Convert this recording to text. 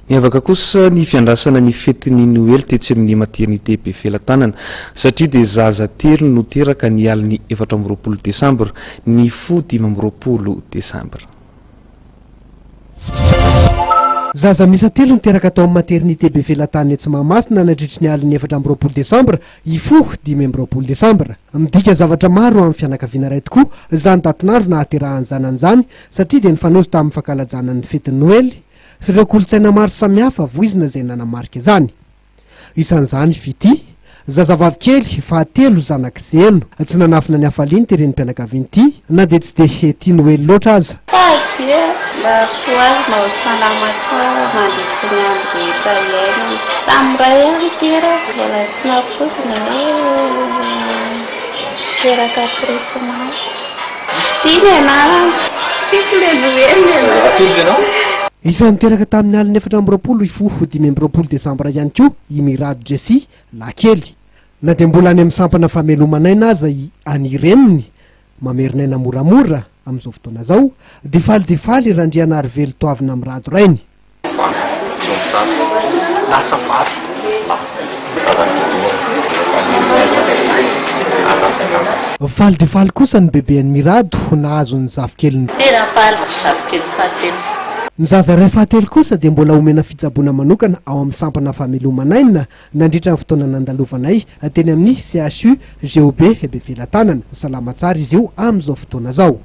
Niavaka kosa ny fiandrasana ny fetin'ny Noely tetsy amin'ny Maternité Befelatanana satria dia zaza telo no teraka ny alin'ny 24 desambra nifoha 25 desambra. Zaza miisa telo no teraka tao amin'ny Maternité Befelatanana etsy Mahamasina nandritry ny alin'ny 24 desambra hifoha 25 desambra. Midika zavatra maro amin'ny fianakaviana iray tokoa izany datin'andro nahaterahan'ny zanany izany satria dia nifanojo tamin'ny fankalajana ny fetin'ny Noely sy ireo kolontsaina maro samihafa voizina izay nanamarika izany. Isan'izany Fitia, zazavavy kely fahatelo zanak'i Zeno. Tsy nanafina ny hafaliany ity renim-pianakaviana ity na dia tsy dia tia Noely loatra aza. Faly be aho, mba soa azy mba ho salama tsara mandritry ny andro rehetra iainany. Tamin'ny iray aho no teraka, mbola tsy nampoizina hoe teraka krismasy. Fitia ny anarany. Tsy tiako ilay Noely ny anarany. Isan'ny teraka tamin'ny alin'ny 24 hifoha 25 desambra ihany koa i Mirado Jessie, lahy kely. Na dia mbola any amin'ny sampana fameloman'aina aza i Annie reniny, mamerin'aina moramora amin'izao fotoana izao, dia faly dia faly Randrianarivelo Toavina Mirado rainy. Faly dia faly kosa ny bebean'i Mirado nahazo ny zafikeliny. Tena faly zafikely fahatelo. Ny zaza iray fahatelo kosa dia mbola omena fitsaboana manokana ao amin'ny sampana fameloman'aina nandritra ny fotoana nandalovanay teny amin'ny CHU GOB Befelatanana. Salama tsara izy io amin'izao fotoana izao.